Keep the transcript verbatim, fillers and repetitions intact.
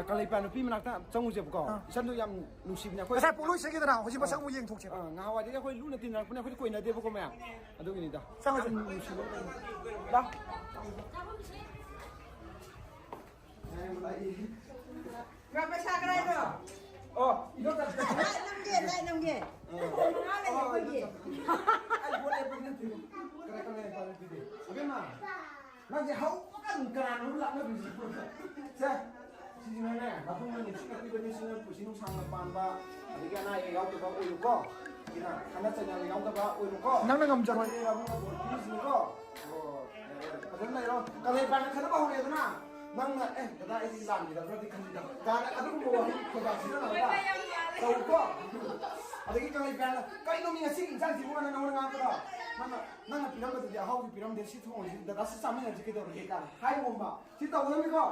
ꯀꯪꯂꯩꯄꯥꯛ ꯅꯨꯄꯤ ꯃꯅꯥꯛꯇ ꯆꯪꯉꯨꯁꯦꯕꯀꯣ꯫ ꯑꯥ꯫ ꯏꯆꯟꯗꯣ ꯌꯥꯝ ꯅꯨꯡꯁꯤꯕꯅꯦ ꯑꯩꯈꯣꯏ꯫ ꯉꯁꯥꯏ ꯄꯣꯠꯂꯣꯏ ꯁꯦꯠꯈꯤꯗꯅ ꯍꯧꯖꯤꯛ ꯃꯁꯛ ꯑꯥ꯫ ꯑꯃꯨꯛ ꯌꯦꯡꯊꯣꯛꯁꯦꯕ꯫ ꯑꯥ, ꯉꯍꯥꯟꯋꯥꯏꯗꯒꯤ ꯑꯩꯈꯣꯏ ꯂꯨꯅ ꯇꯤꯟꯅꯔꯛꯄꯅꯦ, ꯑꯩꯈꯣꯏꯗꯤ ꯀꯣꯏꯅꯗꯦꯕꯀꯣ ꯃꯌꯥꯝ꯫ ꯑꯗꯨꯒꯤꯅꯤꯗ꯫ ꯆꯪꯉꯨꯁꯦ꯫ ꯌꯥꯝ ꯅꯨꯡꯁꯤꯕ꯫ ꯂꯥꯎ꯫ ꯃꯥ ꯄꯩꯁꯥ ꯀꯗꯥꯏꯗꯣ? ꯑꯣ, ꯏꯗꯣꯝꯆꯥ꯫ ꯂꯥꯏ ꯅꯝꯒꯦ, ꯂꯥꯏ ꯅꯝꯒꯦ꯫ ꯑꯥ꯫ ꯃꯉꯥ ꯂꯩꯌꯦ ꯑꯣ, ꯑꯩꯈꯣꯏꯒꯤ꯫ ꯏꯗꯣꯝꯆꯥ꯫ ꯑꯩ ꯄꯣꯠ ꯂꯦꯞꯄ ꯅꯠꯇꯦ꯫ ꯀꯔꯥꯏ, ꯀꯔꯥꯏ, ꯀꯔꯥꯏ ꯂꯦꯞꯄꯤꯒꯦ? ꯑꯕꯦꯝꯃ, ꯅꯪꯁꯦ ꯍꯧꯕꯒ ꯑꯗꯨꯝ ꯀꯅꯥꯅꯣ ꯂꯥꯛꯅꯗꯣꯏꯁꯦ? ꯁꯦ, ꯁꯤꯁꯤꯅꯅꯦ, ꯅꯕꯨꯡꯅ ꯅꯤꯡꯁꯤꯡꯂꯛꯄꯤꯕ ꯅꯤꯡꯁꯤꯡꯂꯛꯄ ꯄꯨꯟꯁꯤ ꯅꯨꯡꯁꯥꯡꯅ ꯄꯥꯟꯕ, ꯑꯗꯒꯤ ꯑꯅꯥ ꯑꯌꯦꯛ ꯌꯥꯎꯗꯕ ꯑꯣꯏꯌꯨꯀꯣ꯫ ꯁꯤꯅ ꯈꯠꯅ ꯆꯩꯅꯕ ꯌꯥꯎꯗꯕ ꯑꯣꯏꯔꯣꯀꯣ꯫ ꯅꯪꯅ ꯉꯝꯖꯔꯣꯏ꯫ ꯑꯗꯒꯤ ꯅꯕꯨꯡꯅ ꯕꯣꯔ ꯄꯤꯔꯤꯁꯤꯅꯤꯀꯣ꯫ ꯑꯣ, ꯐꯖꯅ ꯂꯩꯔꯣ꯫ ꯀꯪꯂꯩꯄꯥꯛꯅ ꯈꯠꯅꯕ ꯍꯧꯔꯦꯗꯅ, ꯅꯪꯅ, "ꯑꯦ, ꯗꯗꯥ, ꯑꯩꯗꯤ ꯂꯥꯟꯈꯤꯗꯕ꯭ꯔꯗꯤ ꯈꯜꯂꯤꯗ" ꯀꯥꯏꯅ ꯑꯗꯨꯒꯨꯝꯕ ꯋꯥꯍꯩ ꯈꯣꯏꯗꯥ ꯁꯤꯖꯤꯟꯅꯔꯒ ꯇꯧꯀꯣ꯫ ꯑꯗꯒꯤ ꯀꯪꯂꯩꯄꯥꯛꯅ, "ꯀꯩꯅꯣ ꯃꯤ ꯉꯁꯤꯒꯤ ꯏꯟꯁꯥꯡꯁꯤꯕꯨ?" ꯍꯥꯏꯅ ꯅꯉꯣꯟꯗ ꯉꯥꯡꯉꯛꯄꯗꯣ, ꯅꯪꯅ, "ꯅꯪꯅ ꯄꯤꯔꯝꯕꯗꯨꯗꯤ ꯑꯍꯥꯎꯕ ꯄꯤꯔꯝꯗꯦ, ꯁꯤ ꯊꯣꯡꯉꯁꯤ, ꯗꯗꯥ, ꯁꯤ ꯆꯥꯃꯤꯟꯅꯁꯤ ꯀꯩꯗꯧꯔꯒꯦ?" ꯀꯥꯏꯅ ꯍꯥꯏꯕꯒꯨꯝꯕ꯫ ꯁꯤ ꯇꯧꯒꯗꯕꯅꯤꯀꯣ꯫